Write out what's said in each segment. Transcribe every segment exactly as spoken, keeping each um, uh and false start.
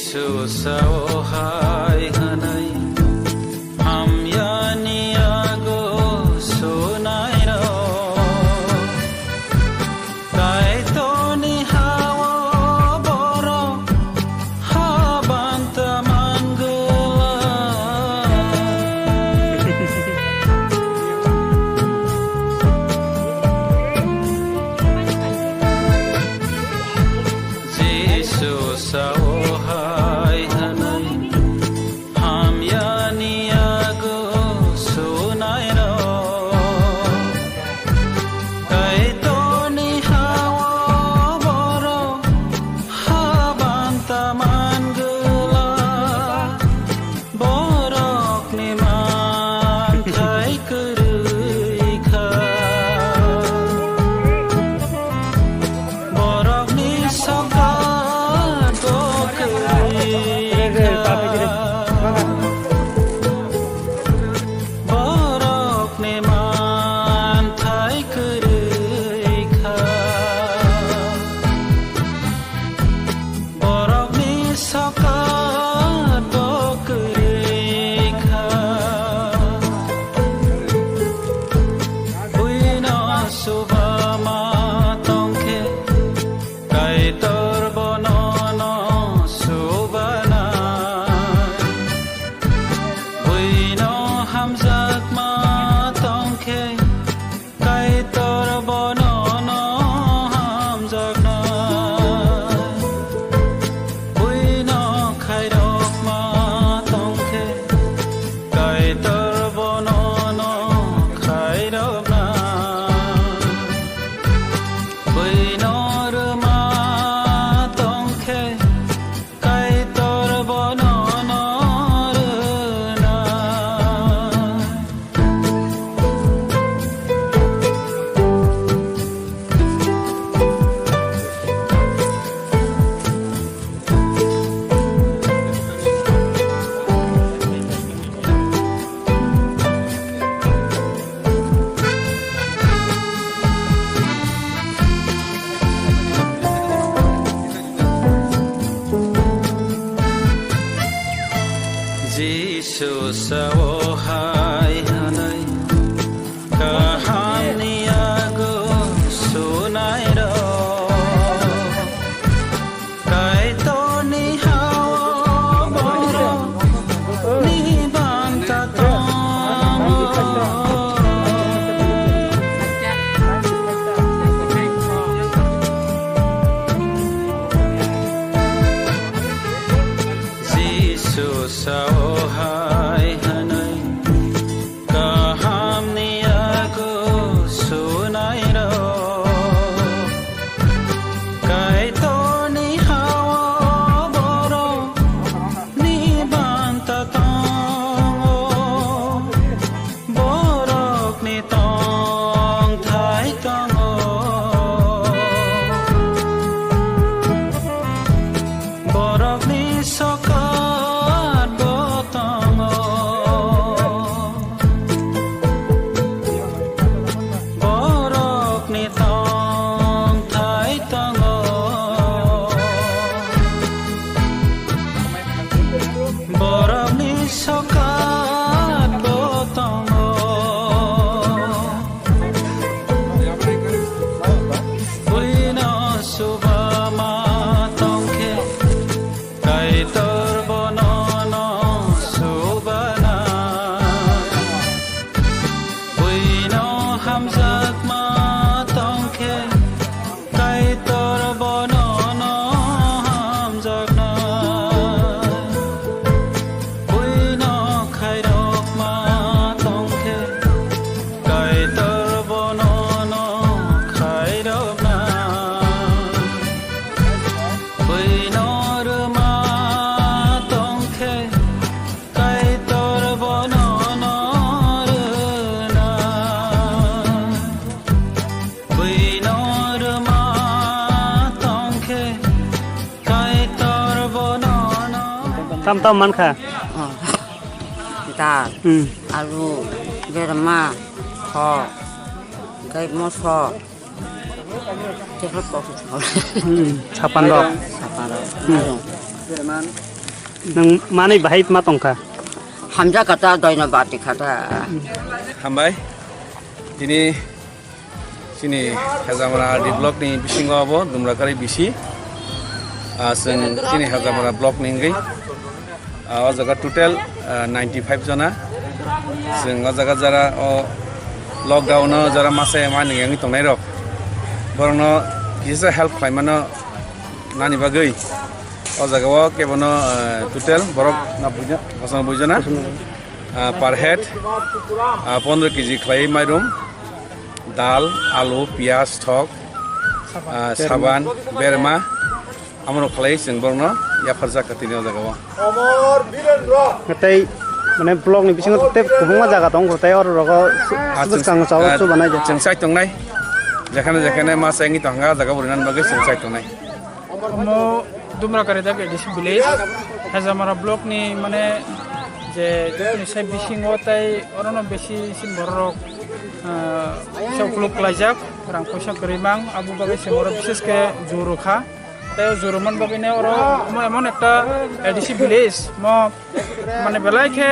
Jisu sao hai hwnwi, hamyani yago sunairok, Kaitorni ha-o borok habanta mangwlak. Jisu sao hai hwnwi, hamyani yago sunairok, Kaitorni ha-o borok habanta mangwlak. Borokni manthai kwrwi kha. Borokni sokat bo kwrwi kha. Borokni manthai kwrwi kha. Borokni sokat bo kwrwi kha. Buino suba ma tongkhe, Kaitor bono no subanai. Buino hamjakma tongkhe, Kaitor bono no hamjaknai. Buino khairokma tongkhe, Kaitor bono no khairoknai. Buino rwma tongkhe, Kaitor bono no rwnai. Jisu sao hai hwnwi, kahamni yago sunairok, Kaitorni ha-o borokni banta tongo. Jisu sao hai hwnwi, kahamni yago sunairok, Kaitorni ha-o borokni banta tongo. Borokni tongthai tongo. Borokni sokat bo tongo. Borokni tongthai tongo. Borokni sokat bo tongo. Buino suba ma tongkhe, Kaitor bono no subana. Buino hamjakma tongkhe, Kaitor bono no hamjakna. Buino khairokma tongkhe, Kaitor bono no khairokna. Buino rwma tongkhe, Kaitor bono no rwna. Buino rwma tongkhe, Kaitor bono no. Tam tam mankha. Oh. Dal, hmm, alu, berma, kho, gai moso. Tei khe kok se chikon. Hmm, sapan rok. Sapan rok. Hmm. Mairung. Nwng manwi bahai ma tongkha? Hamjakha ta, doino bati kha ta. Hambai. Tini chini Hejamara R D block ni bisingo abo Dumrakari bisi. Ah, chwng chini Hejamara block ni wngwi. Ah, o jaga total, ah, ninety five jona. Chwng o jaga jara o lockdown o jara masa mani wngwi tongnai rok. Borokno kisa help khlaimano nani bagwi. O jaga o kebono, eh, total borok na buja, bosong buja na, ah, per head, ah, pondro kg khlai mairum, dal, alu, piyaj, thok, ah, saban, berma, amorok khlai chwng borokno yapharjak ka tini o jaga o. Tei mane block ni bisingo tei kwbangma jaga tongo, tei oro rogo Ah, chwng, bwskango chao ah, chubanai de. Chwng chai tongnai. Jekhane jekhane ma chengwi tongkha, jaga bo rinani bagwi chwng chai tongnai. Omo Dumrakari dak A D C village, Hejamara block ni mane je jotoni sai bisingo tai orono besi sin borok, ah, sa ukuluk klaijak, rang poisa kwrwi mang, abo bagwi se borok bises khe juro kha. Tei juro man bagwi ne oro omo emon ekta A D C village, mo Mane belai khe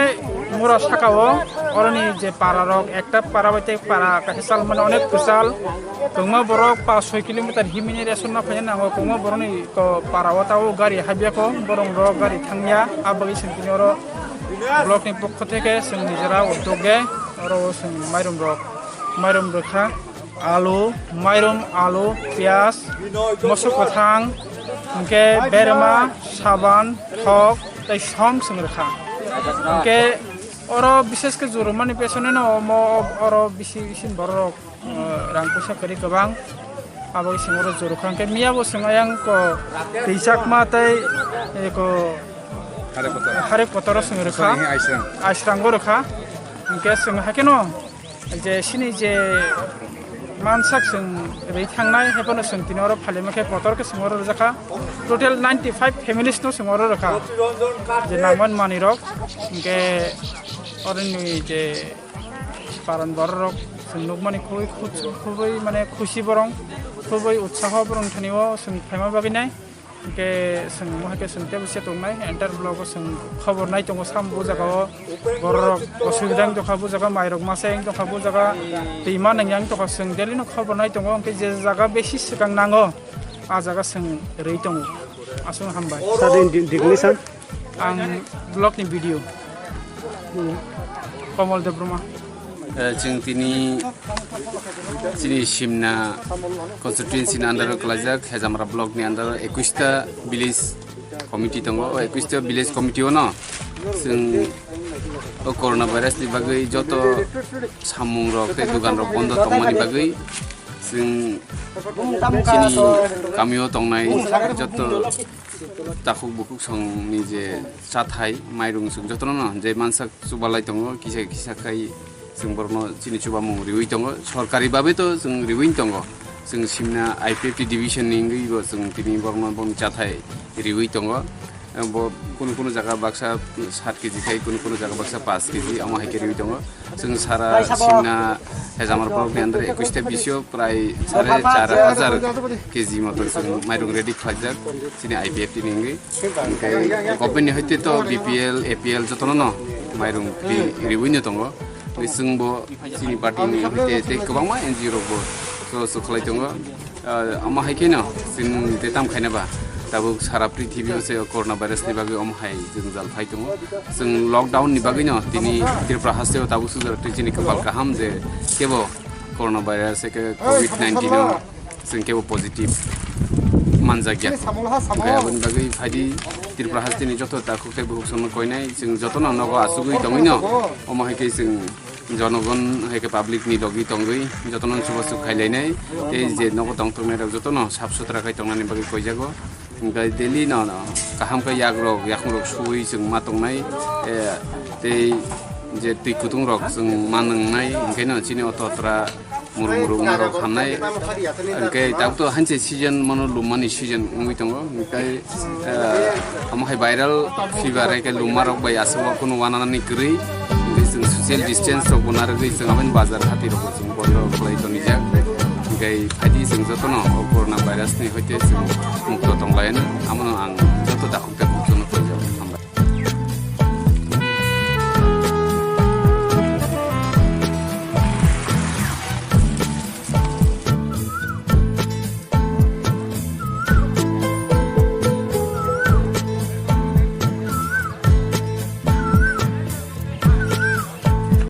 mura saka o oroni je para rok ekta para bai tei para kaisa chal mane onek kwchal. Kwbangma borok pas soi kilometer himini ration no phaina nango, kwbangma borokni ko para o tabo gari habya ko, borok rok gari thangya, a bagwi chwng tini oro block ni pokho theke chwng nijera uddog ge oro o chwng mairum rok, mairum rwkha. Alu, mairum, alu, piyaj, moso kwthang, hwnkhe berma, saban, thok, tei som chwng rwkha. Hwnkhe oro bishesh khe jurumani pesoneno omo oro bisi isin borok, uh, rang puisa kwrwi kwbang. Abo chwng oro juru kha. Hwnkhe miyabo chwng ayang ko twi chakma tei, eh, ko Harek kotor. Harek kotoro chwng rwkha. Sorry, Aisrang. Aisrango rwkha. Hwnkhe chwng haikhe no je sini je mansak chwng rwi thangnai, haiphano chwng tini oro phalima khe kotor khe chwng oro rwjakha. Total ninety five families no chwng oro rwkha. Je nangman manwi rok, hwnkhe oroni je paran borok rok chwng nukmani khubui khus-, khubui mane khusi borong, khubui utsaho borong thani o chwng phaima bagwi nai. Hwnkhe chwng omo hai khe chwng tei bwsya tongnai, entire block o chwng khobor nai tongo, sam bo jaga o borok rok osubida wng tongkha, bo jaga mai rok masa wng tongkha, bo jaga twi ma nang yang tongkha, chwng daily no khobor nai tongo. Hwnkhe je jaga besi swkang nango, a jaga chwng rwi tongo. Aswk hambai. Sir, in di-, designation? Ang block ni B D O. Komol Debbarma. Eh, chwng tini chini Simna constituency ni under o kwlaijak, Hejamara block ni under o ekush ta village committee tongo. O ekush ta village committee o no chwng o corona virus ni bagwi joto samung rok tei dugan rok bondo tongmani bagwi chwng chini kami o tongnai joto takhuk bukhuk songni je chathai, mairung chwng jotono no je mansak chubalai tongo, kisa kisa khai chwng borokno chini chubamung riwi tongo. Sorkari babe to chwng riwi tongo, chwng Simna I P F T division ni wngwi bo chwng tini borokno boni chathai riwi tongo. Bo kunu kunu jaga baksa sat kg khai, kunu kunu jaga baksa panch kg, omo hai khe riwi tongo. Chwng sara Simna Hejamara block ni under ekush ta B C o prai sare char hajar kg moto chwng mairung ready khlaijak chini I P F T ni wngwi. Hwnkhe government ni hoite to B P L, A P L jotono no mairung ri-, riwi no tongo. Hwnkhe chwng bo chini party ni hoite tei kwbangma N G O rok bo so so khlai tongo. Ah, omo hai kheno chwng tei tam khaina ba tabuk sara prithibi o se corona virus ni bagwi omo hai jwngjal phai tongo. Chwng lockdown ni bagwi no tini Tripura haste o tabuk sujak twi chini kwpal kaham je kebo corona virus eke covid nineteen o chwng kebo positive manjak ya. Hwnkhe aboni bagwi phaidi Tripura haste ni joto takhuk tei bukhuk songno koinai chwng jotono nogo achugwi tongwi no omo hai khe chwng jonogon hai khe public ni logi tongwi jotono chubachu khailainai tei je nogo tongthoknai rok jotono sap sutra khai tongnani bagwi koijago. Hwnkhe daily no, no kaham khe yak rok yakung rok suwi chwng ma tongnai, eh, tei je twi kutung rok chwng ma nwngnai, hwnkhe no chini ototra muru muru wngma rok hamnai. Hwnkhe tabuk to hanse season mano lummani season wngwi tongo, hwnkhe, eh, omo hai viral fever hai khe lumma rok bai aswk kunu wananani kwrwi, hwnkhe chwng social distance rok bo narwgwi chwng aboni bazar hati rok bo chwng bondo khlai tonijak. Hwnkhe phaidi chwng jotono o corona virus ni hoite chwng mukto tonglayan, amono ang